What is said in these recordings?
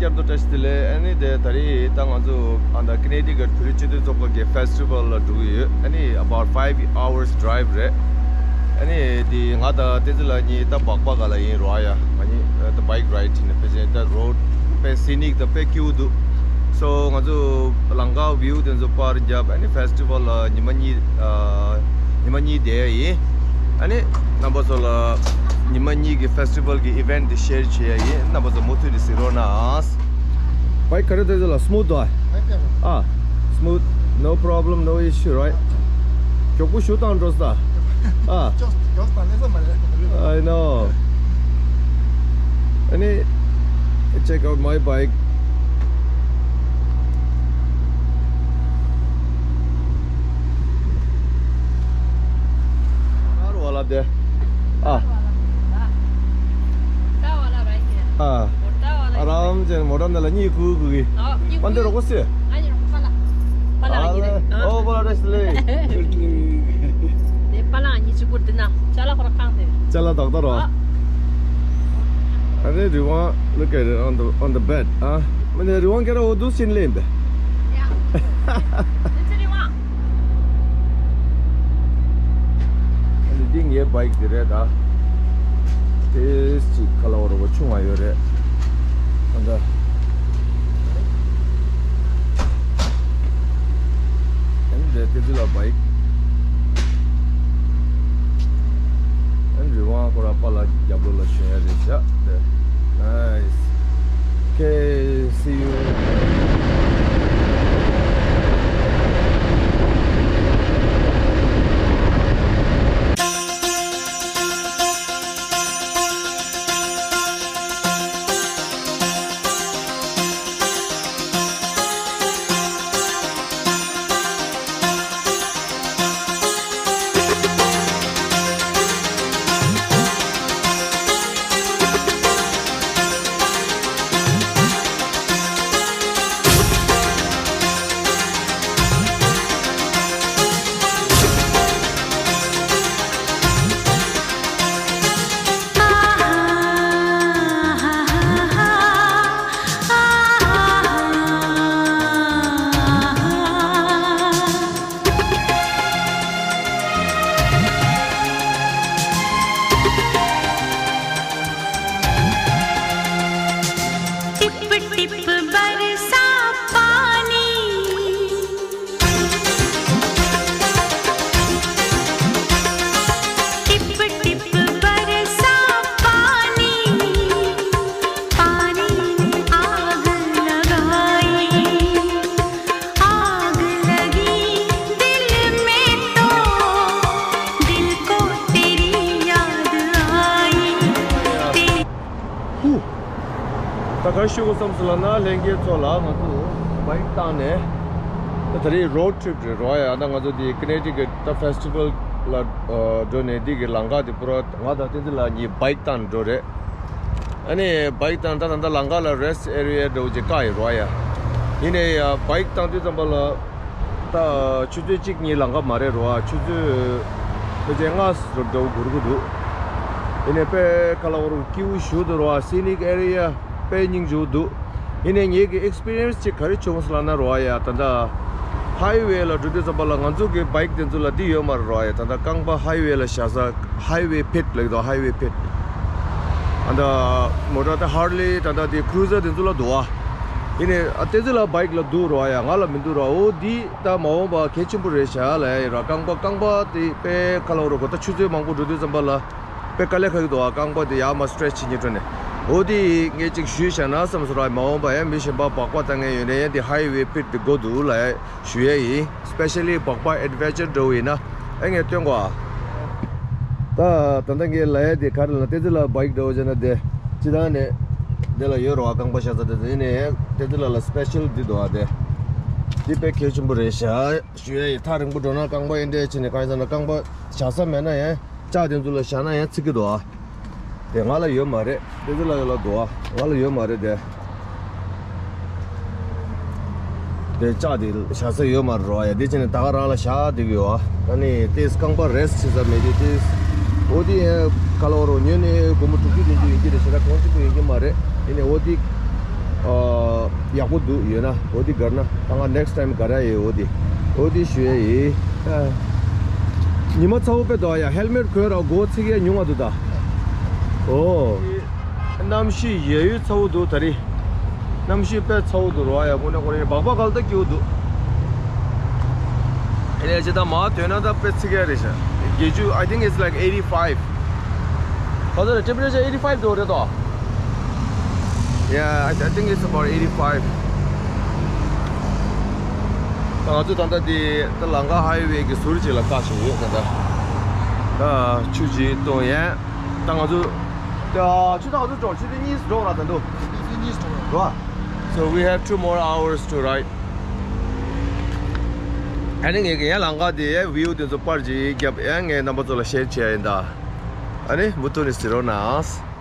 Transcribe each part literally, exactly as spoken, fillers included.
བསྐྱར་དུ་བཀྲ་ཤིས་བདེ་ལེགས། ཨ་ནི་དེ་ད་རེས་ད་ང་ཚོ་ཨ་ད་ཀི་ནེ་ཊི་ཀཊ་བོད་རིགས་སྤྱི་མཐུན་ཚོགས་པ་གི་ཕེ་སི་ཊི་ཝལ་ལ་འགྲོ་གི་ཡོད། ཨ་ནི་about five hours drive རེད། ཨ་ནི་དེ་ང་དང་བསྟན་འཛིན་ལགས་གཉིས་ད་སྦག་སྦག་ག་ལ་ཡིན་རོགས་ཡ། ང་གཉིས་ད་བྷའིཀ་རའིཌ་བྱས་ནས་ཕལ་ཆེར་ད་རོཌ་དཔེ་སི་ནིག་དང་དཔེ་སྐྱིད་པོ་འདུག་སོ་ང་ཚོ་ལམ་ཁ་བིའུ་དེ་ཚོ་པར་རྒྱབ། ཨ་ནི་ཕེ་སི་ཊི་ཝལ་ལ་ཉི་མ་གཉིས་ཨ་ཉི་མ་གཉིས་བསྡད་ཡ་ཡིན། ཨ་ནི་རྣམ་པ་ཚོ་ལ་ཉི་མ་གཉིས་ཀྱི་ཕེ་སི་ཊི་ཝལ་གྱི་ཨི་ཝེན་ཊི་དེ་ཤེར་བྱེད་ཡ་ཡིན། རྣམ་པ་ཚོ་མུ་མཐུད་དེ་གཟིགས་རོགས་གནང་། བྷའིཀ་ག་རེ་དེ་ཚོ་ལ་སི་མུ་ཐི་འདུག་ཨ། ཨ། Smooth, no problem, no issue, right? མགྱོགས་པོ་ཞུ་དང་འགྲོ་ས། ཨ། མགྱོགས་མགྱོགས་དང་ལེ་ས་མ་རེད། I know. ཨ་ནི། Check out my bike. ཀར་ཝ་ལ་དེ། ཨ། ཀར་ཝ་ལ་ར་ཡིན། ཨ། ཀར་ཝ་ལ་ཡིན། ཨ་རམ་ཅན་མོ་ཊ་འདི་ལ་གཉིད་ཁུག་ཁུག་གི། ཨོ། གཉིད་ཁུག། པ་འདི་རོགས་པ་སེ། ཨ་ནི་རོགས་པ་ལ། པ་ལ་ཨ་ཡིན། ཨོ། པ་ལ་རེ་སི་ལེ། དེ་པ་ལ་གཉིད་ཅིག་པུར་འདི་ན་ཅ་ལག་ཁོ་ར་ཁང་དེ། ཅ་ལག་དག་དག་རོ། ཨ། ཨ་རེ་རི་ཝང་། Look at it on the, on the bed. ཨ། མི་ནི་རི་ཝང་ཁྱེད་ར་འོ་དུ་ཕྱིན་ལེན་པས། ཡ། དེ་ཚེ་རི་ཝང་། ཨ་ནི་འདི་ངའི་བྷའིཀ་འདི་རེད་ད། ཏེས་ཅིག་ཁ་ལ་འོ་རོ་བ་ཆུང་བ་ཡོད་རེད། ཨ་ད། ཨ་ནི་འདི་ཏེ་ཏི་ལ་བྷའིཀ། ཨ་ནི་རི་ཝང་ཁོ་ར་པ་ལ་རྒྱབ་ལོགས་ལ་ཞོན་ཡ་རེད་ཤག་དེ། Nice. Okay, see you. Tip tip बरसा पानी। Tip tip बरसा पानी, पानी ने आग लगाई। आग लगी दिल में तो, दिल को तेरी याद आई। तेरी ཧུ། ད་ག་རེ་ཞུ་དགོས་བསམ་སོང་ལབ་ན། ལྷན་རྒྱས་ཚོ་ལ་ང་ཚོ་བྷའིཀ་བཏང་ནས། ད་ད་རེས་རོཌ་ཊི་རིབ་རེད་རོ། ཡ་ད་ང་ཚོ་འདི་ཀི་ནེ་ཊི་ཀཊ་ད་ཕེ་སི་ཊི་ཝལ་ལ་འགྲོ་ནས་འདི་གི་ལམ་ཁ་དེ་པུ་ར་ང་དང་བསྟན་འཛིན་ལགས་གཉིས་བྷའིཀ་བཏང་འགྲོ་རེད། ཨ་ནི་བྷའིཀ་བཏང་ད་ད་ད་ལམ་ཁ་ལ་རེ་སི་ཊི་ཨེ་རི་ཡ་འདྲ་བོ་ཅིག་བཀག་ཡོད་རོ། ཡ་ཡིན་ནའི་ཡ་བྷའིཀ་བཏང་དུས་ཙམ་པ་ལ། ད་ཆུ་ཚོད་གཅིག་གཉིས་ལམ་ཁ་མ་རེད་རོ། ཆུ་ཚོད་ཕལ་ཆེར་ལྔ་རུ་འདྲ་བོ་འགོར་གི་འདུག་ཡིན་ནའི་དཔེ་ཁ་ལ་འོ་རུ་སྐྱིད་པོ་ཞེ་པོ་འདུག་རོ། སི་ནིག་ཨེ་རི་ཡ་དཔེ་སྙིང་རྗེ་པོ་འདུག་ཡིན་ནའི་ངེད་ཀྱི་ཨེག་སི་པི་རི་ཡན་སི་ཅིག་ག་རེ་བྱུང་སོང་ལབ་ན་རོ། ཡ་ད་ལྟ་ཧའི་ཝེ་ལ་འགྲོ་དུས་ཙམ་པ་ལ་ང་ཚོ་གི་བྷའིཀ་དེ་ཚོ་ལ་འདི་ཡོད་མ་རེད་རོ། ཡ་ད་ལྟ་རྐང་པ་ཧའི་ཝེ་ལ་བཞག་ས། ཧའི་ཝེ་ཕིཊ་ལབ་ཀྱི་འདུག་ཧའི་ཝེ་ཕིཊ། ཨ་ད་མོ་ཊ་ད་ཧར་ལི་ད་ད་དེ་ཀུ་རུ་ཛར་དེ་ཚོ་ལ་འདུག་ཨ། ཡིན་ནའི་ཨ་བསྟན་འཛིན་ལགས་བྷའིཀ་ལ་འདུག་རོ། ཡ་ང་ལ་མི་འདུག་རོ། འོ་འདི་ད་མ་འོངས་པ་གལ་ཆེན་པོ་རེད་ཤག་ལབ་ཡ་ཡིན་ར། རྐང་པ་རྐང་པ་དེ་དཔེ་ཁ་ལ་འོ་རོ་གོ་ད་ཆུ་ཚོད་མང་པོ་འགྲོ་དུས་ཙམ་པ་ལ་དཔེ་དཀའ་ལས་ཁག་གི་འདུག་ཨ། རྐང་པ་དེ་ཡར་མར་སི་ཊེ་ཆི་བྱེད་ནས་འགྲོ་ནས། འོ་འདི་ངས་ཅིག་ཞུས་བཞག་ན་བསམ་སོང་ར། མ་འོངས་པ་ཡ་མི་གཞན་པ་སྦག་སྦག་བཏང་མཁན་ཡོད་ན་ཡ་འདི་ཧའི་ཝེ་ཕིཊ་དེ་དགོས་འདུག་ལབ་ཡ་ཞུ་ཡ་ཡིན། སི་པེ་ཤལ་ལི་སྦག་སྦག་ཨེ་ཌི་ཝེན་ཅར་འདྲ་བོ་ཡིན་ན། ཨེ་ངས་སྟོན་གོ་ཨ། ད་ད་ལྟ་ངས་ལབ་ཡ་དེ་ག་རེ་ལབ་ན། བསྟན་འཛིན་ལགས་བྷའིཀ་འདྲ་བོ་བྱས་ན་དེ་སྤྱིར་བཏང་ནས་དེ་ལ་ཡོད་རོ་ཨ། རྐང་པ་བཞག་ས་དེ་ཚོ་ཡིན་ནའི་བསྟན་འཛིན་ལགས་ལ་སི་པེ་ཤལ་འདི་འདུག་ཨ། དེ་འདི་དཔེ་གལ་ཆེན་པོ་རེད་ཤག་ཞུ་ཡ་ཡིན། ཐག་རིང་པོ་འགྲོ་ན་རྐང་པ་ཨེ་འདྲས་བྱས་ནས་གང་ཡིན་ཟེར་ན་རྐང་པ་བཞག་ས་མེད་ན་ཡང་ལྕགས་དེ་ཚོ་ལ་བཞག་ན་ཡང་ཚིག་གི་འདུག་ཨ། དེ་ང་ལ་ཡོད་མ་རེད། བསྟན་འཛིན་ལགས་ལ་འདུག་ཨ། ང་ལ་ཡོད་མ་རེད་དེ། དེ་ལྕགས་དེ་བཞག་ས་ཡོད་མ་རེད་རོ། ཡ་དེ་བྱས་ནས་ད་ག་རང་ལ་བཞག་བསྡད་ཀྱི་ཡོད་ཨ། ད་ནི་ཏེས་རྐང་པ་རེ་སི་བྱེད་ས་མེད་དུས་ཏེས། འོ་དེ་ཡང་ཁ་ལོ་རོ་ཉོས་ནས་སྒོར་མོ་དྲུག་ཅུ་བདུན་ཅུ་ཡིན་གྱི་རེད་ཤག་ར། གོང་ཆེན་པོ་ཡིན་གྱི་མ་རེད། ཡིན་ནའི་འོ་དེ། ཨ། ཡག་པོ་འདུག་ཡོད་ན་འོ་དེ་གར་ན་ད་ང་next time་གར་ཡ་ཡོད་འོ་དེ་འོ་དེ་ཞུ་ཡ་ཡིན། ཨ། ཉི་མ་ཚ་བོ་དཔེ་འདུག་ཡ། ཧེལ་མེཊ་གོན་ར་མགོ་ཚིག་ཡ་ཉུང་བ་འདུག་ད། ཨོ། གནམ་གཤིས་ཡ་ཡོད་ཚ་བོ་འདུག་ད་རེས། གནམ་གཤིས་དཔེ་ཚ་བོ་འདུག་རོ། ཡ་ཁོ་ནས་ཁོ་རེ་སྦག་སྦག་གལ་ཏེ་སྐྱིད་པོ་འདུག་ཨེ་ལས་ཅི་ད་མ་ཐོན་ན་ད་དཔེ་ཚིག་ཡ་རེད་ཤག་བརྒྱད་ཅུ། I think it's like eighty five. ག་ཚོད་རེད། temperature eighty five འདུག་རེད་དོ། Yeah, I, I think it's about eighty five. ད་ང་ཚོ་ད་ལྟ་དེ་ད་ལམ་ཁ་highway་གི་ཟུར་ཅིག་ལ་བཀག་བཞིན་ཡོད་ད་ལྟ། ད་ཆུ་ཅིག་གཏོང་ཡས། ད་ང་ཚོ་ད་ཆུ་ད་ང་ཚོ་འགྲོ་ཆུ་ཚོད་གཉིས་འགྲོ་ར་ད་འདུག་ཆུ་ཚོད་གཉིས་འགྲོ་ར། So we have two more hours to ride. ཨ་ནི་ངས་ཀྱི་ཡང་ལམ་ཁ་དེ་view་དེ་ཚོ་པར་ཅིག་བརྒྱབ་ཡང་ངས་རྣམ་པ་ཚོ་ལ་share་བྱས་ཡིན་ད། ཨ་ནི་མུ་མཐུད་ནས་གཟིགས་རོགས་གནང་།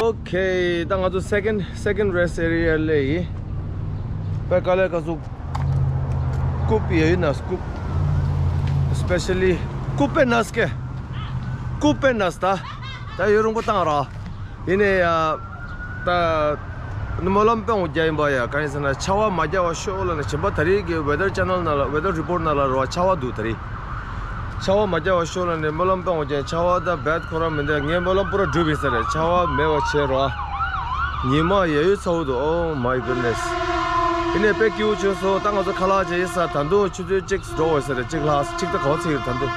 Okay, ད་ང་ཚོ་second, second rest area་སླེབས་ཡིན། དཔེ་དཀའ་ལས་ཁག་སྐུབ་ཡ་ཡིན་ན་སྐུབ། Especially་སྐུབ་པའི་ནས་ཀེ། སྐུབ་པའི་ནས་ད། ད་ཡོད་རུང་པོ་བཏང་ར། ཡིན་ནའི་ཡ། ད། སྨོན་ལམ་དཔེ་རྒྱ་ཡིན་པ་ཡ་གང་ཡིན་ཟེར་ན་ཆར་པ་མ་རྒྱག་པ་ཤོག་ལ་ནས་བྱིན་པ་ད་རེས་ཀྱི་weather channel་ནང་ལ་weather report་ནང་ལ་རོ་ཆར་པ་འདུག་ད་རེས། ཆར་པ་མ་རྒྱག་པ་ཤོག་ལ་ནས་སྨོན་ལམ་དཔེ་རྒྱ་ཆར་པ་ད་bad་ཁོ་རང་མི་འདུག་ངའི་སྨོན་ལམ་པུ་ར་འགྲུབ་ཡིན་ས་རེད། ཆར་པ་མེད་པ་བྱས་རོ། ཉི་མ་ཡ་ཡོད་ཚ་བོ་འདུག Oh my goodness. ཡིན་ནའི་དཔེ་སྐྱིད་པོ་བྱུང་སོང་། ད་ང་ཚོ་ཁ་ལག་བྱས་ཡིན་ས་ད་དུང་ཆུ་ཚོད་གཅིག་འགྲོ་འོས་ས་རེད། གཅིག་ལྷག་གཅིག་ད་གོ་ཚིག་རེད་ད་འདུག་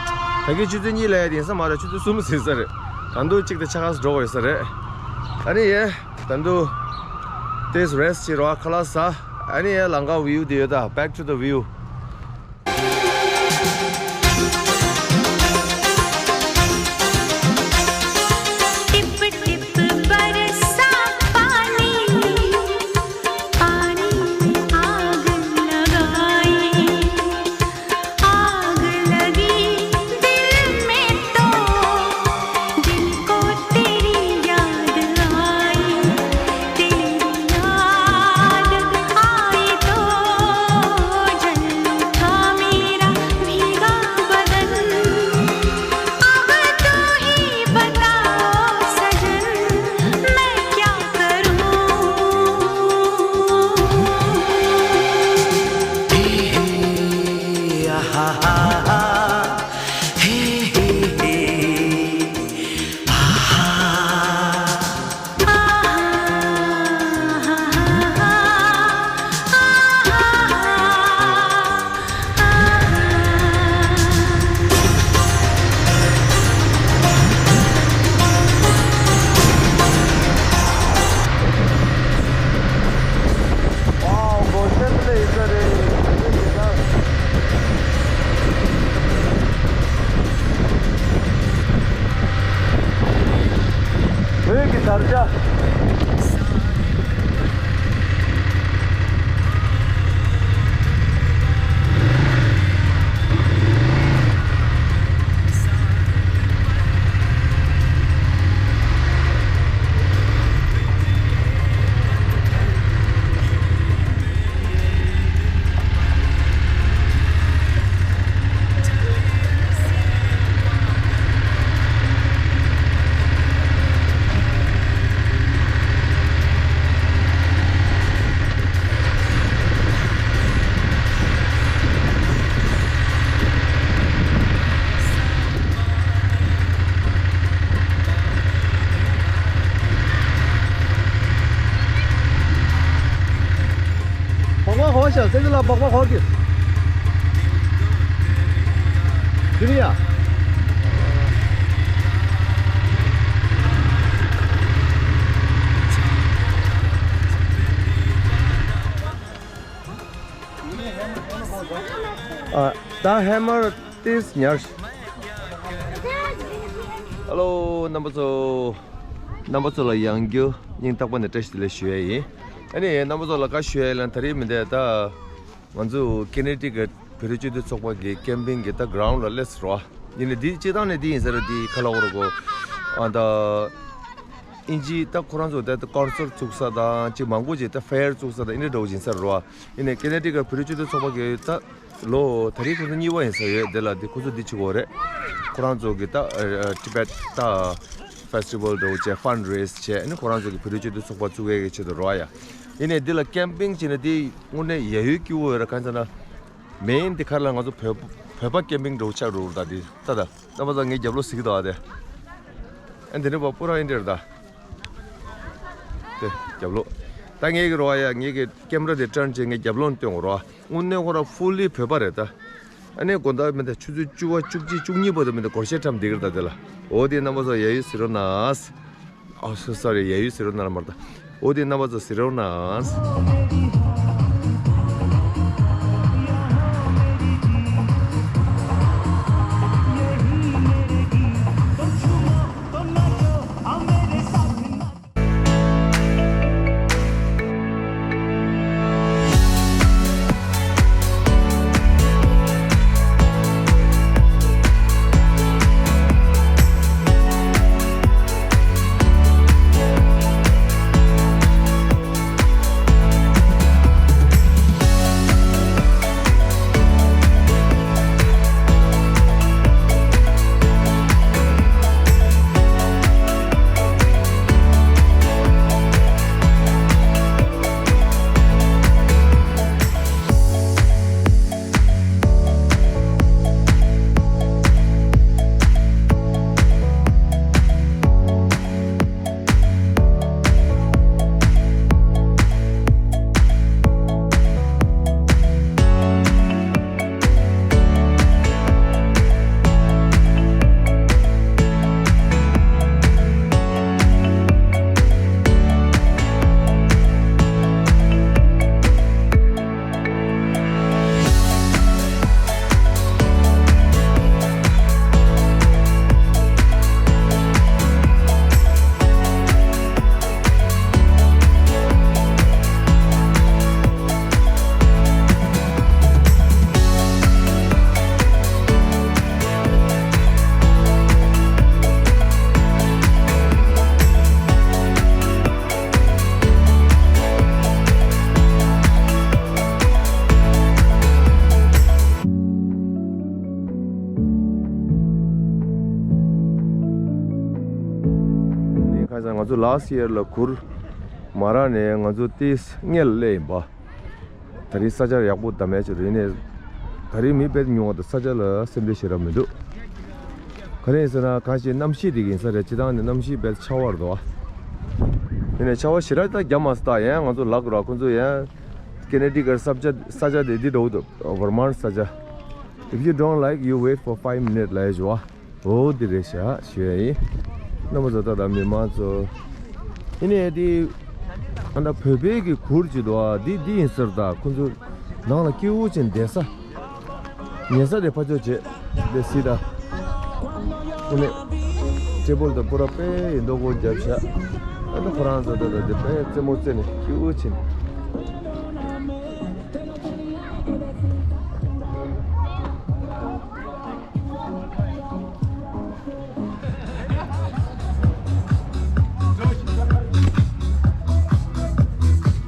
ད་གིན་ཆུ་ཚོད་གཉིས་ལ་ཡ་དེ་ཡིན་ས་མ་རེད། ཆུ་ཚོད་གསུམ་ཟིན་ས་རེད། ད་དུང་གཅིག་ད་ཆ་ཁ་འགྲོ་འོས་ས་རེད། ཨ་ནི་ཡེ། ད་དུང་དེས་rest་བྱེད་རོགས་ཁ་ལག་ཟ། ཨ་ནི་ཡ་ལམ་ཁ་view་དེ་ཡོད་ད། Back to the view. ཧོ་ཤ་སེ་ལ་པག་པ་ཧོ་གི། ཇུ་ནི་ཡ། ཨ། ད་ཧེ་མར་ཏིས་ཉར། ཧེ་ལོ་རྣམ་པ་ཚོ། རྣམ་པ་ཚོ་ལ་ཡང་བསྐྱར་སྙིང་ཐག་པ་ནས་བཀྲ་ཤིས་བདེ་ལེགས་ཞུ་ཡ་ཡིན། ཨ་ནི་རྣམ་པ་ཚོ་ལ་བཀའ་ཞུ་ཡ་ཡིན་ལ། ད་རེས་མི་འདས་ད་ང་ཚོ་ཀེ་ན་ཌི་ཀ་བོད་རིགས་སྤྱི་མཐུན་ཚོགས་པ་གི་ཀེམ་པིང་གི་ད་གྷ་རའུན་ཌི་ལ་སླེབས་རོགས། ཡིན་ནའི་འདི་སྤྱི་བཏང་ནས་འདི་ཡིན་ས་རེད། འདི་ཁ་ལག་འོ་རོ་གོ། ཨ་ད་ཨིན་ཇི་ད་ཁོ་རང་ཚོ་ད་ཀོན་སར་ཊི་བཙུགས་ས་དང་ཅིག་མང་པོ་ཅིག་ད་ཕེར་བཙུགས་ས་དང་ཨིན་འདྲ་འདྲ་བོ་ཡིན་ས་རེད་རོགས། ཡིན་ནའི་ཀེ་ན་ཌི་ཀ་བོད་རིགས་སྤྱི་མཐུན་ཚོགས་པ་གི་ད་ལོ་ད་རེས་ཁོ་ཚོ་གཉིས་པ་ཡིན་ས་ཡོད། དེ་ལ་འདི་ཁོ་ཚོ་འདི་བྱེད་དགོས་རེད། ཁོ་རང་ཚོ་གི་ད་ཨ་ཨ་ཊི་བེཊ་ད་ཕེ་སི་ཊི་བལ་འདྲ་བོ་བྱས། ཕན་རེ་སི་བྱས། ཨ་ནི་ཁོ་རང་ཚོ་གི་བོད་རིགས་སྤྱི་མཐུན་ཚོགས་པ་བཙུགས་ཡས་ཀྱི་ཆེད་དུ་རོགས་ཡ། ཡིན་ནའི་འདི་ལ་ཀེམ་པིང་བྱས་ནས་འདི་དངོས་གནས་ཡ་ཡོད་སྐྱིད་པོ་ཡོད་རེད། གང་ཟེར་ན་མེན་འདི་ཁར་ལ་ང་ཚོ་བོད་བོད་པ་ཀེམ་པིང་འདྲ་བོ་ཆགས་འགྲོ་གི་རེད། ད་འདི་ད་ད་རྣམ་པ་ཚོ་ངའི་རྒྱབ་ལོགས་གཟིགས་ཀྱི་འདུག་ཨ། དེ་ཨ་འདི་འདྲ་བ་པུ་ར་ཨིན་འདྲ་རེད་ད། དེ་རྒྱབ་ལོགས། ད་ངེད་ཀྱི་རོ་ཡ། ངེད་ཀྱི་ཀེམ་ར་དེ་ཊརན་བྱས་ངའི་རྒྱབ་ལོགས་ནས་སྟོན་དགོས་རོ། དངོས་གནས་ཁོ་ར་ཧྥུ་ལི་བོད་པ་རེད་ད། ཨ་ནི་དགོང་དག་མི་འདི་ཆུ་ཚོད་བཅུ་པ་བཅུ་གཅིག་བཅུ་གཉིས་བར་དུ་མི་འདི་སྒོར་གཞས་འཁྲབ་བསྡད་ཀྱི་རེད་ད། དེ་ལ་འོ་དེ་རྣམ་པ་ཚོ་ཡ་ཡུལ་ཟེར་རོ་ན། ཨ་སོ་སོ་རི། ཡ་ཡུལ་ཟེར་རོ་ན་ལ་མར་ད། འོ་དེ་རྣམ་པ་ཚོ་ཟེར་རོ་ན། ཁ་སང་ང་ཚོ་ལཱ་སི་ཡར་ལ་གུར་མ་རག་ནས་ང་ཚོ་ཏིས་སྔས་ལ་སླེབས་ཡིན་པ། ད་རེས་ས་ཆ་ཡག་པོ་དམ་ཡ་ཅིག་རེད་ནས། ད་རེས་མི་དཔེ་ཉུང་བ་དང་ས་ཆ་ལ་སེམས་ཁྲལ་ཞེ་དྲག་མི་འདུག་ག་རེ་ཡིན་ཟེར་ན་གང་ཞིག་གནམ་གཤིས་དེ་ག་ཡིན་ས་རེད། སྤྱིར་བཏང་ནས་གནམ་གཤིས་དཔེ་ཆར་པ་རེད་འདུག་ཨ། ཡིན་ནའི་ཆར་པ་ཞེ་དྲག་ད་རྒྱབ་མ་སོང་། ད་ཡང་ང་ཚོ་ལག་ར་ཁོང་ཚོ་ཡང་ཀེ་ན་ཌི་ཀར་ས་ཆ་ས་ཆ་དེ་འདི་འགྲོ་འདུག་ཝར་མཱན་ས་ཆ། If you don't like, you wait for five minutes ལ་ཡ་ཞུ་བ། འོ་འདི་རེད་ཤག་ཞུ་ཡ་ཡིན། རྣམ་པ་ཚོ་ད་ལྟ་མི་མང་ཚོ། ཨ་ནི་འདི་ཨ་ད་བོད་པའི་གི་གུར་ཅིག་འདུག་ཨ། འདི་འདི་ཡིན་ཟེར། ད་ཁོ་ཚོ་ནང་ལ་སྐྱིད་པོ་ཅིག་བསྡད་ས། ཉལ་ས་དེ་ཕར་ཕྱོགས་བྱས་འདི་སྲིད་ད། ཨ་ནི་ཊེ་བལ་དང་པུ་ར་དཔེ་ཡིན་མདོག་ཁ་པོ་བརྒྱབ་ཤག་ཨ་ནི་ཁོ་རང་ཚོ་ད་ལྟ་འདི་དཔེ་རྩེད་མོ་རྩེ་ནས་སྐྱིད་པོ་ཅིག་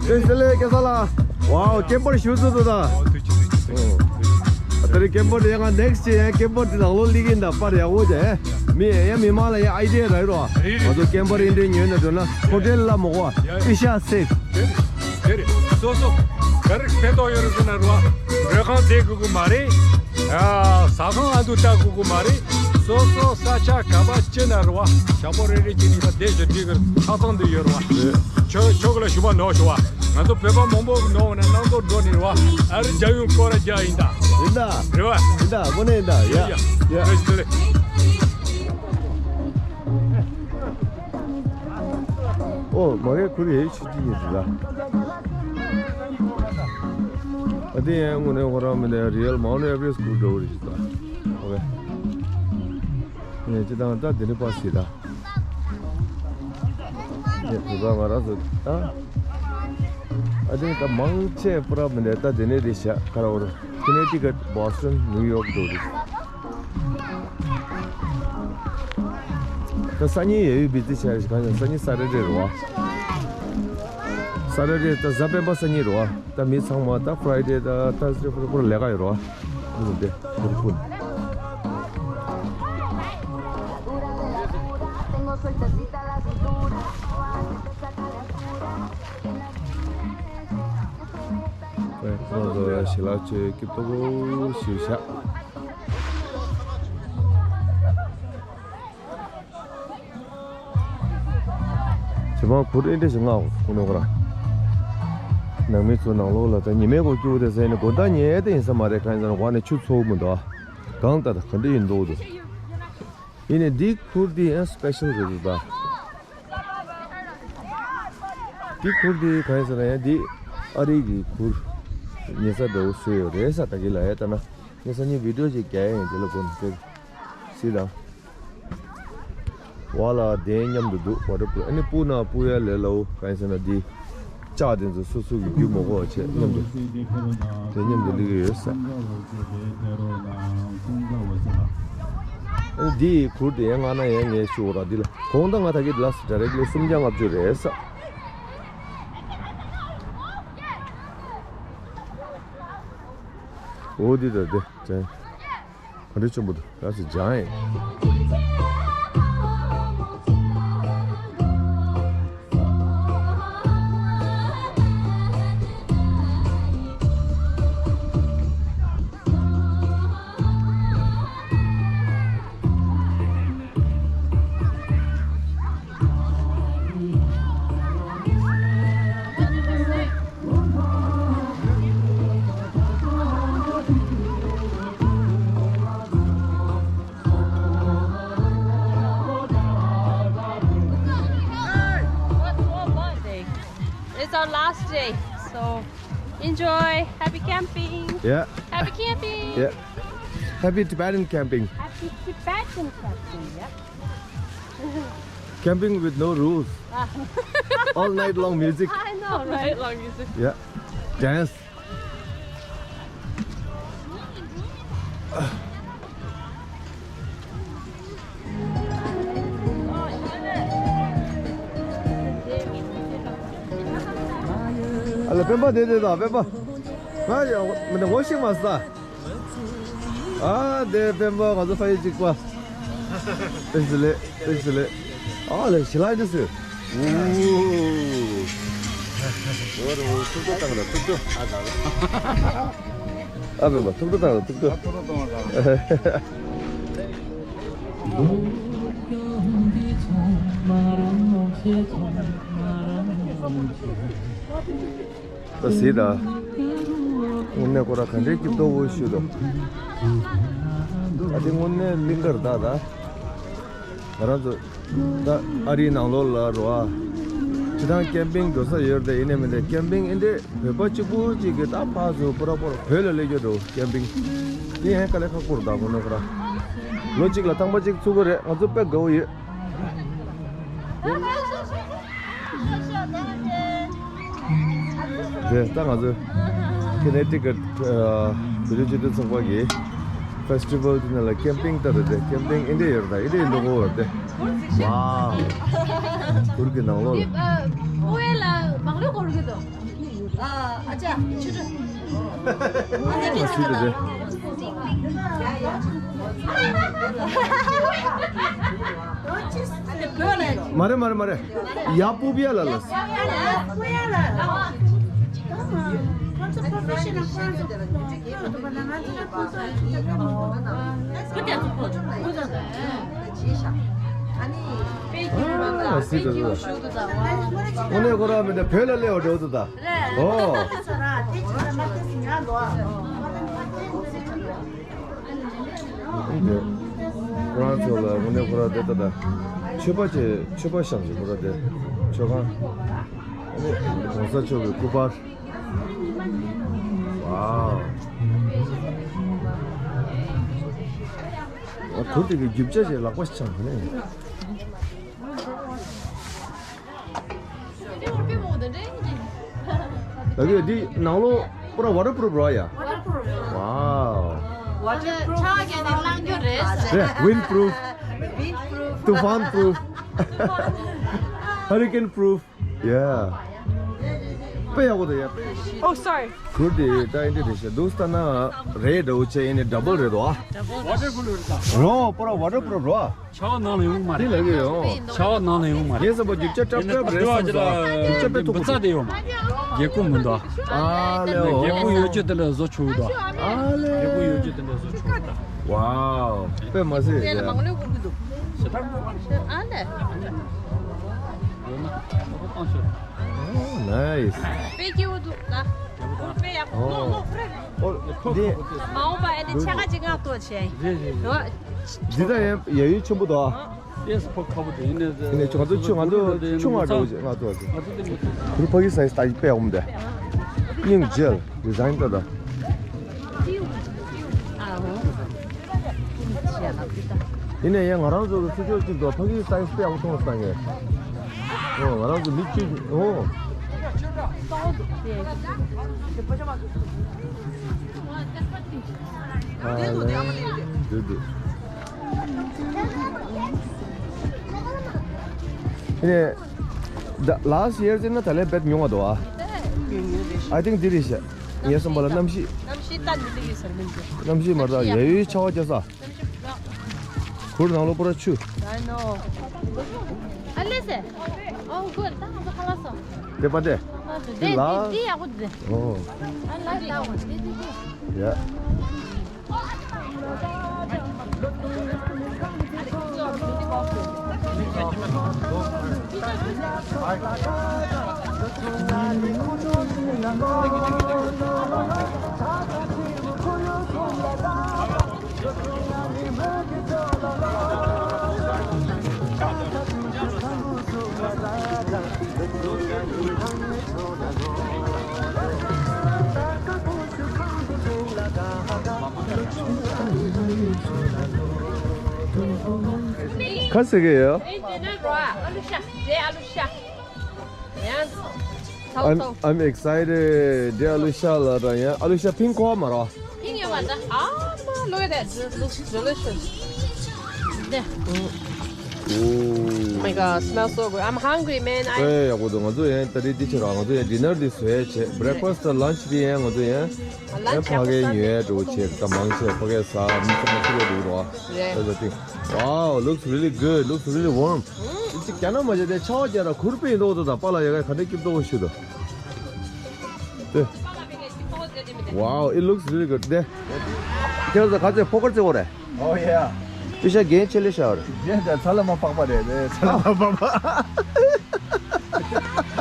ཨེ་ཟེར་ལེ་སྐལ་བཟང་ལགས། ཝའོ། ཀེམ་པར་ཞུ་ཚུལ་དུ་དང་། ཨོ་ཐུགས་རྗེ་ཆེ། ཐུགས་རྗེ་ཆེ། ད་རེས་ཀེམ་པར་དེ་ཡང་ང་ནེག་སི་ཊི་ཡང་ཀེམ་པར་དེ་ནང་ལོགས་སླེབས་ཀྱི་ཡིན་ད། པར་ཡག་པོ་བྱས། མི་ཡང་མི་མང་ལ་ཡང་ཨའི་ཌི་ཡ་རག་རོགས། རེད་རེད། ང་ཚོ་ཀེམ་པར་ཨིན་འདྲའི་ཉོས་ན་འགྲོ་ན་ཧོ་ཊེལ་ལ་མོ་གོ་ཡ་ཡ། ཨེ་ཤ་སེབ། དེ་རེད། དེ་རེད། སོ་སོ་ག་རེ་ཕན་ཐོགས་ཡོད་རེད་ཟེར་ན་རོ། རོལ་ཁང་བསྡད་དགོས་ཀྱི་མ་རེད། ཨ། ཟ་ཁང་ཨ་འདུ་ལྟ་དགོས་ཀྱི་མ་རེད། སོ་སོ་ས་ཆ་ག་པར་སྐྱེས་ན་རོ། ཞག་པོ་རེ་རེ་གཅིག་ནས་ད་བསྡད་ཞོར་འགྲིག་གི་ཆ་ཚང་འདི་ཡོད་རོ། རེད། ཁྱོད་ཁྱོད་ཀྱི་ལ་ཞུ་མ་ནོར་ཞུ་བ། ང་ཚོ་བོད་པ་མང་པོ་ནང་ནས་སྣང་དོག་འགྲོ་ནི་རེད་བ། ཨ་རི་རྒྱལ་ཡོངས་སྐོར་ར་རྒྱག་ཡིན་ད། ཡིན་ད། རེད་བ། ཡིན་ད། དངོས་གནས་ཡིན་ད། ཡ། ཡ། ཡ། བཀྲ་ཤིས་བདེ་ལེགས། ཨོ་མ་གའི་ཁུར་ཡེ་ཆུ་ཅི་ཡིན་ཟེར་ལ། ཨ་དེ་ཡང་དངོས་གནས་ཁོ་རང་མི་འདྲ་རི་ཡལ་མའོན་ཊི་ཨེ་ཝ་རེ་སི་ཊི་ཁུར་འགྲོ་བ་རེད་ཟེར་ད། ཨོ་ཁེ། ངས་སྤྱི་བཏང་ད་དེ་འདྲ་པ་ཟེར་ད། ངས་བོད་པ་ང་རང་ཚོ་ད། ཨ་དེ་ད་མང་ཆེ་པུ་ར་མི་འདྲ་ད་དེ་ནས་རེད་ཤག་ག་ར་བོར། ཀི་ནེ་ཊི་ཀཊ། བྷོ་སི་ཊོན། ནིའུ་ཡོག་འགྲོ་རེད། ད་སང་ཉིན་ཡ་ཡུལ་བི་ཛི་ཆགས་རེད། གང་ཡིན་སང་ཉིན་ས་ཊར་ཌེ་རེད་བ། ས་ཊར་ཌེ་ད་གཟའ་སྤེན་པ་སང་ཉིན་རེད་བ། ད་མི་ཚང་མ་ད་ཕ་རའི་ཌེ་ད་ཐར་སི་ཌེ་ཕ་རའི་ཌེ་ལས་ཀ་ཡོད་རེད་བ། ཨ་ནི་དེ་ཁོར་ཀུན། ཁོང་ཚོ་ཞལ་ལག་མཆོད་སྐྱིད་པོ་ཞིག་བཞག་ཇེ་མང་ཁུར་ཨེ་འདྲ་ཞིག་མངགས་ཁོ་ནོ་ཁོ་ར། ནང་མི་ཚོ་ནང་ལོགས་ལ་ད་ཉི་མའི་སྒོ་སྐྱོ་དེ་ཟེར་ནས་སྒོ་ད་ཉལ་དེ་ཡིན་ས་མ་རེད། གང་ཡིན་ཟེར་ན་འོག་ནས་ཆུ་ཚོར་མི་འདུག་ཨ། གང་ལྟར་ག་འདྲ་ཡིན་འདུག་འདུག་ཡིན་ནས་འདི་ཁུར་འདི་ཡང་སི་པེ་ཤལ་རེད་འདུག་ད། འདི་ཁུར་འདི་གང་ཡིན་ཟེར་ན་ཡང་འདི་ཨ་རི་གི་ཁུར་ཉེ་ས་འདྲ་བོ་བཟོས་ཡོད་རེད་ས། ད་གི་ལ་ཡ་ལྟ་ན་ངས་སང་ཉིན་བི་ཌི་ཡོ་ཅིག་རྒྱག་ཡ་ཡིན། དེ་ལ་སྒོ་ནས་སྟེར་སྲིད་དང་། བ་ལ་གདན་མཉམ་དུ་འདུག་ཝ་ཊར་པུ་ལུ་ཨ་ནི་སྤུ་ན་སྤུ་ཡ་ལས་ལའོ་གང་ཡིན་ཟེར་ན་འདི་ལྕགས་དེ་ཚོ་སོ་སོ་གི་རྒྱུ་མ་གོ་བ་བྱས་མཉམ་དུ་དེ་མཉམ་དུ་སླེབས་ཀྱི་ཡོད་ས། ཨ་ནི་འདི་ཡི་ཁུར་དེ་ཡང་ང་ན་ཡང་ངས་ཤོག་ར་འདི་ལ་གོང་ད་ང་ད་གི་ལ་སི་ཌའི་རེག་ལི་སུམ་བརྒྱ་ལྔ་བཅུ་རེད་ས། འོ་འདི་ད་འདི་ཅན། ག་འདྲ་ཆེན་པོ་འདུག་ར་སི་ཇ་ཡིན། It's our last day, so enjoy. Happy camping. Yeah. Happy camping. Yeah. Happy Tibetan camping. Happy Tibetan camping. Yeah. Camping with no rules. Ah. All night long music. I know, right? Long music. Yeah. Dance. ཨ་ལ་སྤེན་པ་དེ་དེ་དང་སྤེན་པ། ང་ཡང་མི་འདི་ངོ་ཤེས་མ་ས། ཨ་དེ་སྤེན་པ་ང་ཚོ་ཕ་ཡུལ་གཅིག་པ། བཀྲ་ཤིས་བདེ་ལེགས། བཀྲ་ཤིས་བདེ་ལེགས། ཨ་ལས་ཞི་ལ་འདི་སུ། ཨུ། ཨོ་རོ་ཐུག་ཐུག་བཏང་ར་ཐུག་ཐུག་ཨ་ད། ཨ་སྤེན་པ་ཐུག་ཐུག་བཏང་ར་ཐུག་ཐུག་ཨ་ཐུག་ཐུག་བཏང་ར། ད་གཟིགས་དང་། དངོས་གནས་ཁོ་རང་ག་འདྲའི་སྐྱིད་ཏོ་བོ་ཞུ་དང་། ད་དེ་དངོས་གནས་གླིང་གར་ད་ད། ང་རང་ཚོ་ད་ཨ་རིའི་ནང་ལོགས་ལ་རོ་ཨ། སྤྱི་བཏང་ཀེམ་པིང་འགྲོ་ས་ཡོད་རེད། ཡིན་ནའི་མིན་ནའི་ཀེམ་པིང་ཨེ་འདྲས་བོད་པ་གཅིག་པུ་གཅིག་གིས་ད་ཕར་ཚུར་པོ་ར་པོ་ར་བོད་ལ་སླེབས་རྒྱུ་འགྲོ་ཀེམ་པིང་། དེ་ཧེ་དཀའ་ལས་ཁག་པོ་རེད་ད་དངོས་གནས་ཁོ་རང་། ལོ་གཅིག་ལ་ཐེངས་མ་གཅིག་ཚུགས་ཀྱི་རེད། ང་ཚོ་དཔེ་དགའ་བོ་ཡོད། དེ་ལྟ་ང་ཚོ་ཀི་ནེ་ཊི་ཀཊ་བོད་རིགས་སྤྱི་མཐུན་ཚོགས་པ་གི་ཕེ་སི་ཊི་བལ་དེ་ནང་ལ་ཀེམ་པིང་ལྟ་རེད་དེ། ཀེམ་པིང་ཨེ་འདྲས་ཡོད་རེད་ད། ཨེ་འདྲས་ཡིན་འདུག་གོ་རེད་དེ། ཝའོ། གུར་གྱི་ནང་ལོགས་ལ། ཨ་ཨ་ཅག་ཆུ་ཆུ། ཨ་ཆུ་དེ་དེ། མ་རེད་མ་རེད་མ་རེད། ཡ་སྤུ་བི་ཡ་ལ་ལ། ཨ་ནི་དཔེ་སྐྱིད་པོ་རེད་ད། ཨ་སི་དཔེ་ད་སྐྱིད་པོ་ད་ཞུ་འདུག་ད། དངོས་གནས་ཁོ་རང་མི་འདྲ་བོད་ལ་སླེབས་པ་འདྲ་བོ་འདུག་ད། རེད། ཨོ། ཁོ་རང་ཚོ་ལ་དངོས་གནས་ཁོ་རང་དེ་ད་ད། མཆོད་པ་བྱེད་མཆོད་པ་བཤམས་ཤིག་ཁོ་རང་དེ། མཆོད་ཁང་། ཨ་ནི་གོང་ས་མཆོག་གི་སྐུ་པར། ཝའོ། ཨ་གུར་དེ་གི་རྒྱུ་ཆ་ཞིག་ལག་པ་ཞིག་འཆང་གི་ནས། ལ་གི་འདི་ནང་ལོགས་པུ་ར་ཝ་ཊར་པུ་རུབ་རོ་ཡ། ཝའོ། Waterproof. ཆ་ག་ནས་བླང་རྒྱུ་རེད། རེད། Wind proof. Wind proof. Tufan proof. Hurricane proof. Yeah. དཔེ་ཡག་པོ་འདུག་ཡ། དཔེ། Oh, sorry. གུར་དེ་ད་ཨིན་དེ་དེ་ཤ་འདུག་ལྟ་ན་རེད་འདྲ་བོ་ཆེ་ཡིན་ནི་ཌ་བལ་རེད་དོ། ཝ་ཊར་པུ་རུབ་རེད་ད། རོ་པུ་ར་ཝ་ཊར་པུ་རུབ་རོ། ཆར་པ་ནང་ལ་ཡོང་མ་དེ་རེད། ལ་གི་ཡོང་། ཆར་པ་ནང་ལ་ཡོང་མ་རེད། ངས་བསམ་པ་རྒྱུ་ཆ་ཀྲབ་ཀྲབ་རེད་བསམ་སོང་། རྒྱུ་ཆ་དཔེ་མཐུག་པོ་འདུག། རྒྱལ་པོ་ཡོད་ཀྱི་དེ་ལ་བཟོ་ཆོག་གི་འདུག། ཨ་ལེ། རྒྱལ་པོ་ཡོད་ཀྱི་དེ་ལ་བཟོ་ཆོག་གི་འདུག། ཨ་ལེ། རྒྱལ་པོ་ཡོད་ཀྱི་དེ་ལ་བཟོ་ཆོག་གི་འདུག། ཝའོ། དཔེ་མ་སྲིད་རེད། དེ་ལ་མང་ལོས་གོ་གི་འདུག། ཞེ་དྲག་གོ་ག་ནས། ཨ་ལེ། ཡོད་ན་ཁོ་བཏང་ཤོག། Oh, nice. དཔེ་སྐྱིད་པོ་འདུག་ད། དཔེ་ཡག་པོ། ཨོ། ཨོ། འདི། མ་འོངས་པ་ཨེ་འདི་ཕྱེད་ཀ་ཅིག་ངག་ཏུ་བྱས། རེད་རེད་རེད། འདི་ད་ཡ་ཡ་ཡུལ་ཆེན་པོ་དོ། ཨེས་ཕོ་ཁ་བོ་དེ་ཡིན་ནས། ཡིན་ནས་ང་ཚོ་ཆུ་ང་ཚོ་ཆུ་ང་འགྲོ་བྱེད་ང་ཚོ་ང་ཚོ། ང་ཚོ་དེ་མི་ཚོ། ཕུར་ཕ་གི་སའི་སི་ད་ཡི་དཔེ་འོམ་དེ། སྙིང་རྗེ་ལ་ཌི་ཛའིན་ད་ད། ཡིན་ནས་ཡང་ང་རང་ཚོ་གི་ཚུར་ཕྱོགས་གཅིག་ཏུ་ཕ་གིའི་སའི་སི་དཔེ་ཡག་པོ་མཐོང་སོང་ངས། ཨོ། ང་རང་ཚོ་མི་གཅིག་ཨོ། ཨ་ལེ། འདུག་འདུག། ཡིན་ནས། ད་ལཱ་སི་ཡར་ཙམ་ན་ད་ལན་བེད་ཉུང་བ་འདུག་ཨ། I think འདི་རེད་ཤག། ངས་བསམ་པ་ལ་གནམ་གཤིས། གནམ་གཤིས་ལྟ་འདི་འདི་ཡོད་ས་མིན་འདུག། གནམ་གཤིས་མ་རེད། ཡ་ཡོའི་ཆར་པ་རྒྱག་ས། གུར་ནང་ལོགས་པུ་ར་ཆུ། I know. ཨ་ལེ་སེ། Oh, good. ད་ང་ཚོ་ཁ་ལག་སོང་། དེ་པ་དེ། ཁ་ལག་སོང་། དེ་དེ་དེ་ཡག་པོ་འདུག། ཨོ། I like that one. དེ་དེ་དེ། ཡ། ག་ཟེར་གི་ཡོད། ཨེ་འདི་ན་རོ་ཨ་ལུ་ཤ། འདི་ཨ་ལུ་ཤ། ཡང་། ཚའོ། I'm, ཚའོ། I'm excited. འདི་ཨ་ལུ་ཤ་ལ་ར་ཡང་ཨ་ལུ་ཤ་ཕིང་ཁོ་མ་རོ། ཕིང་ཡོད་པ་ད། ཨ་མ། Look at that. This looks delicious. འདི། Oh my God, smells so good. I'm hungry, man. I ཨེ་ཡག་པོ་འདུག། ང་ཚོ་ཡང་ད་རེས་འདི་བྱེད་ར། ང་ཚོ་ཡང་ཌི་ནར་འདི་བཟོ་ཡས་བྱེད། བྷི་རེག་ཕ་སི་ཊི་ལན་ཆི་འདི་ཡང་ང་ཚོ་ཡང་ཡང་ཕ་གིའི་ཉོ་ཡས་འགྲོ་བྱེད། ད་མང་ཆེ་ཕ་གིའི་ཟ། མི་ཚང་མ་ཕ་གིའི་འགྲོ་རོགས། That's the thing. Wow, looks really good. Looks really warm. ཨི་ཅི་རྒྱ་ནག་མ་བྱས་ཏེ་ཆར་པ་རྒྱག་ར་གུར་པས་འདུག་ད། ད་པཱ་ལགས་ཡ་ག་ག་འདྲ་སྐྱིད་པོ་ཞུ་ད། དེ། Wow, it looks really good. དེ། ཁྱེད་ཚོ་ག་ཚོད་ཕོ་ཁར་རྩེ་གོ་རེད། Oh yeah. ཨི་ཤ་རྒན་ཆེ་ལེ་ཤ་རེད། རྒན་ད་ཚ་ལ་མ་པགས་པ་རེད། དེ་ཚ་ལ་མ་པགས་པ།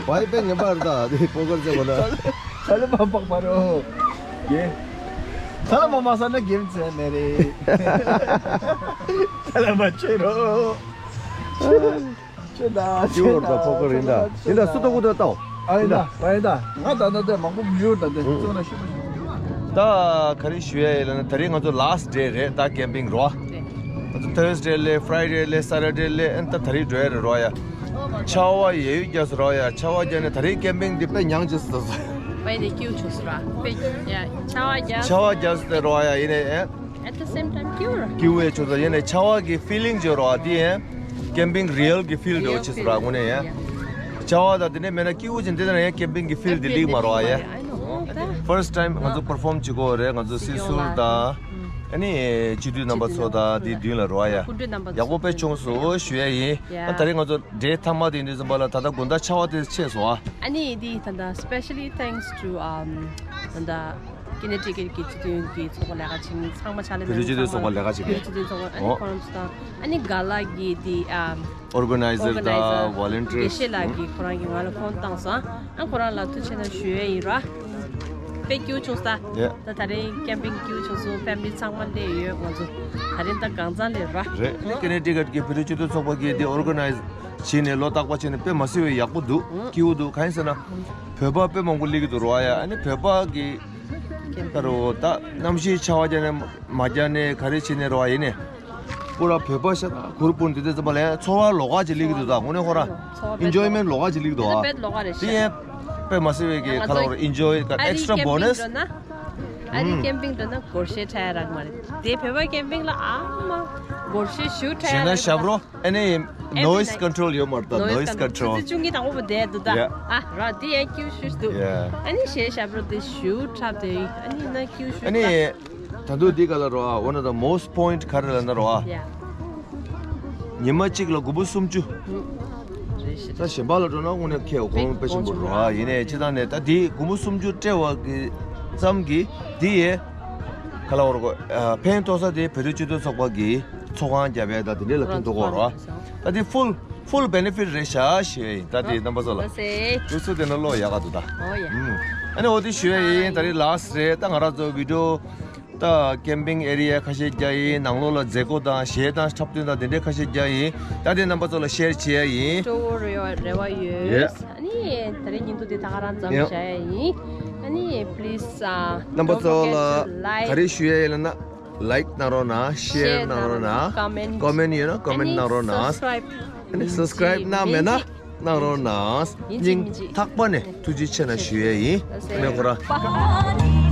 བའི་པེ་ངན་པ་རེད་ད། དེ་ཕོ་ཁར་རྩེ་གོ་ན། ཚ་ལ་མ་པགས་པ་རོ། རྒན། ཚ་ལ་མ་མ་ས་ན་རྒན་ཚེ་མེ་རེད། ཚ་ལ་མ་ཆེ་རོ། ཁྱོད་ད་ཁྱོད་ད་ཕོ་ཁ་རིང་ད། ཡིན་ད་སུ་ཏོ་ཀུ་ཏོ་ཏོ། ཨ་ཡིན་ད་ཨ་ཡིན་ད། ང་ད་ད་ད་མང་པོ་མི་ཡོད་ད། དེ་ཚོ་ན་ཤི་པ་ཤི། ད་ག་རེ་ཞུ་ཡ་ཡིན་ལབ་ན། ད་རེས་ང་ཚོ་ལཱ་སི་ཊི་ཌེ་རེད་ད། ཀེམ་པིང་རོ། ང་ཚོ་ཐར་སི་ཌེ་ལས། ཕ་རའི་ཌེ་ལས། སེ་ཊར་ཌེ་ལས། ཨན་ད་ད་རེས་འགྲོ་ཡ་རེད་རོ་ཡ། ཆར་པ་ཡ་ཡུལ་རྒྱག་སོང་རོ་ཡ། ཆར་པ་རྒྱག་ནས་ད་རེས་ཀེམ་པིང་འདི་དཔེ་མྱངས་ཅི་སོ་སོ། དཔེ་འདི་སྐྱིད་ཆུ་སོ་ར། དཔེ་ཡ་ཆར་པ་རྒྱག་ཆར་པ་རྒྱག་སོང་རོ་ཡ། ཡིན་ནས་ཨེ། At the same time སྐྱིད་ར། སྐྱིད་པོ་ཆུ་ཚོད་ཡིན་ནས་ཆར་པ་གི་ཕི་ལིང་ཅིག་ཡོད་རེད་པ། དེ་ཡང་ཀེམ་པིང་རི་ཡལ་གི་ཕིལ་འདྲ་བོ་ཆགས་སོང་ར། དངོས་གནས་ཡང་ཆར་པ་དང་དེ་ནས་མེད་ན་སྐྱིད་པོ་ཅིག་འདི་ན་ཡང་ཀེམ་པིང་གི་ཕིལ་དེ་ལེགས་མ་རེད་པ་ཡ། ཕར་སི་ཊི་ཊའིམ་ང་ཚོ་པར་ཕོམ་བྱེད་ཀྱི་ཡོད་རེད། ང་ཚོ་སི་སུར་དང་ཨ་ནི་སྤྱི་འཐུས་རྣམ་པ་ཚོ་དང་དེའི་མདུན་ལ་རེད་པ་ཡ། སྐུ་མགྲོན་རྣམ་པ་ཚོ། ཡག་པོ་དཔེ་བྱུང་སོང་ཞུ་ཡ་ཡིན། ད་རེས་ང་ཚོ་ཌེ་མཐའ་མ་དེ་ཡིན་དུས་ཙམ་པ་ལ་ད་ལྟ་དགོང་དག་ཆར་པ་དེ་ཆད་སོང་ཨ། ཨ་ནི་དེ་ད་ལྟ་specially thanks to um ད་ལྟ། ཀེ་ནེ་ཊི་ཀེཊ་གི་སྤྱི་མཐུན་གྱི་ཚོགས་པ་ལས་ཀ་བྱེད་མཁན་ཚང་མ་ཕྱག་ལས་བོད་རིགས་སྤྱི་མཐུན་ཚོགས་པ་ལས་ཀ་བྱེད་མཁན། བོད་རིགས་སྤྱི་མཐུན་ཚོགས་པ། ཨ་ནི་ཨོ། ཁོ་རང་ཚོ་དང་ཨ་ནི་ག་ལ་གི་དེ་ཨ། ཨོར་ག་ནའི་ཟར་དང་ཝོ་ལན་ཊི་ཡར། དགེ་བཤེས་ལགས་ཀྱིས་ཁོ་རང་གིས་ང་ལ་ཕོན་བཏང་སོང་། ཨ་ཁོ་རང་ལ་ཐུགས་རྗེ་ཆེ་གནང་ཞུ་ཡས་ཡིན་ར། དཔེ་སྐྱིད་པོ་བྱུང་ས། ཡ། ད་ད་རིང་ཀེམ་པིང་སྐྱིད་པོ་བྱུང་སོང་། ཕེ་མི་ལི་ཚང་མ་སླེབས་ཡོད་ང་ཚོ། ད་རིང་ད་གང་ཚང་སླེབས་ར། རེད། ཀེ་ནེ་ཊི་ཀེཊ་གི་བོད་རིགས་སྤྱི་མཐུན་ཚོགས་པ་གིས་དེ་ཨོར་ག་ནའི་ཛི་བྱས་ནས་ལོ་རྟག་པར་བྱས་ནས་དཔེ་མ་སྲིད་པའི་ཡག་པོ་འདུག་སྐྱིད་པོ་འདུག་གང་ཡིན་ཟེར་ན། བོད་པ་དཔེ་མང་པོ་སླེབས་ཀྱི་འདུག་ར་ཡ། ཨ་ནི་བོད་པ་གི་ད་རུང་ད་གནམ་གཤིས་ཆར་པ་བརྒྱབ་ནས་མ་བརྒྱབ་ནས་ག་རེ་བྱས་ནས་ར་ཡིན་ནས། པུ་ར་བོད་པ་ཤ་སྟག་གུར་པུར་འདི་དེ་ཙམ་པ་ལས་ཚོར་བ་ལོགས་ཀ་ཅིག་སླེབས་ཀྱི་འདུག་ད་དངོས་གནས་ཁོ་རང་ཚོར་བ་ཨིན་ཇོའི་མེན་ཊི་ལོགས་ཀ་ཅིག་སླེབས་ཀྱི་འདུག་ཨ། དཔེ་ལོགས་ཀ་རེད་ཤག་དེ་ཡང་དཔེ་མ་སྲིད་པའི་གི་ཁ་ལོ་ར་ཨིན་ཇོའི་ཨ་ཨེག་སི་ཊ་ར་བོ་ནས། ཨ་རི་ཀེམ་པིང་འགྲོ་ན་ཨ་རི་ཀེམ་པིང་འགྲོ་ན་སྒོར་གཞས་འཁྲབ་ཡ་རག་མ་རེད། དེ་བོད་པ་ཀེམ་པིང་ལ་ཨ་མ་སྒོར་གཞས་ཞུ་འཁྲབ་ཡ་རག་མ་རེད། ཞབས་རོ་ཨ་ནི་ནོ་ཡིས་ཀོན་ཊོལ་ཡོད་མ་རེད། ད་ནོ་ཡིས་ཀོན་ཊོལ་ཆུ་ཚོད་བཅུ་གཉིས་དང་པོ་བསྡད་འདུག་ད། ཡ། ཨ་ར་དེ་ཡང་སྐྱིད་ཤུ་ཤུ་འདུག་ཡ། ཨ་ནི་གཞས་ཞབས་རོ་དེ་ཞུ་འཁྲབ་དེ་ཨ་ནི་ན་སྐྱིད་ཤུ་ཨ་ནི། ད་དུང་འདི་ག་ལ་རོ་ཨ། one of the most point ག་རེ་ལབ་ན་རོ་ཨ། ཡ། ཉི་མ་གཅིག་ལ་སྒོར་མོ་སུམ་ཅུ། ཧུམ། རེད་ཤག་ད་གཞན་པ་ལ་འགྲོ་ན་དངོས་གནས་ཁེ་གོང་དཔེ་ཆེན་པོ་རོ་ཨ། ཡིན་ནའི་སྤྱིར་བཏང་ནས་ད་འདི་སྒོར་མོ་སུམ་ཅུ་སྤྲད་པ་གི་ཙམ་གྱིས་འདི་ཡས་ག་ལ་བར་གོ་ཕན་ཐོགས་ས་དེ་བོད་རིགས་སྤྱི་མཐུན་ཚོགས་པ་གི་ཚོགས་ཁང་རྒྱབ་ཡས་ད་དེ་འདྲས་ལ་ཕན་ཐོགས་གོ་རོ་ཨ། ད་འདི་ཕུལ་ཕུལ་བེ་ནེ་ཕིཊ་རེད་ཤག་ཞུ་ཡས་ཡིན། ད་དེ་རྣམ་པ་ཚོ་ལ། ཨོ་ལགས་སེ། ལུགས་སྲོལ་དེ་ནི་བློ་ཡག་ག་འདུག་ད། ཨོ་ཡ། ཨ་ནི་འོ་དེ་ཞུ་ཡས་ཡིན། ད་རེས་ལཱ་སི་རེད། ད་ང་རང་ཚོ་བི་ཌི་ཡོ་ད་ཀེམ་པིང་ཨེ་རི་ཡ་ཁ་ཤས་རྒྱག་ཡིན། ནང་ལོགས་ལ་མཛད་སྒོ་དང་གཞས་དང་འཁྲབ་སྟོན་དང་དེ་འདྲའི་ཁ་ཤས་རྒྱག་ཡིན། ད་དེ་རྣམ་པ་ཚོ་ལ་ཤེར་བྱེད་ཡ་ཡིན། སྤྲོ་བོ་རེ་བ་རེ་བ་ཡོད། ཡེ། ཨ་ནི་ད་རེས་ཉིན་ཐོ་དེ་ད་ག་རང་ཙམ་ཡེ། བཞག་ཡ་ཡིན། ཨ་ནི་པི་ལི་སི་རྣམ་པ་ཚོ་ལ་ག་རེ་ཞུ་ཡ་ཡིན་ལབ་ན། ལའིཀ་གནང་རོགས་གནང་། ཤེར་གནང་རོགས་གནང་། ཀོ་མེན་ཊི་ཡོད་ན་ཀོ་མེན་ཊི་གནང་རོགས་གནང་། ཨ་ནི་སབ་སི་ཀ་རའིབ་གནང་མེད་ན་གནང་རོགས་གནང་། སྙིང་ཐག་པ་ནས་ཐུགས་རྗེ་ཆེ་གནང་ཞུ་ཡས་ཡིན། ཨ་ནི་ཁོ་རང་།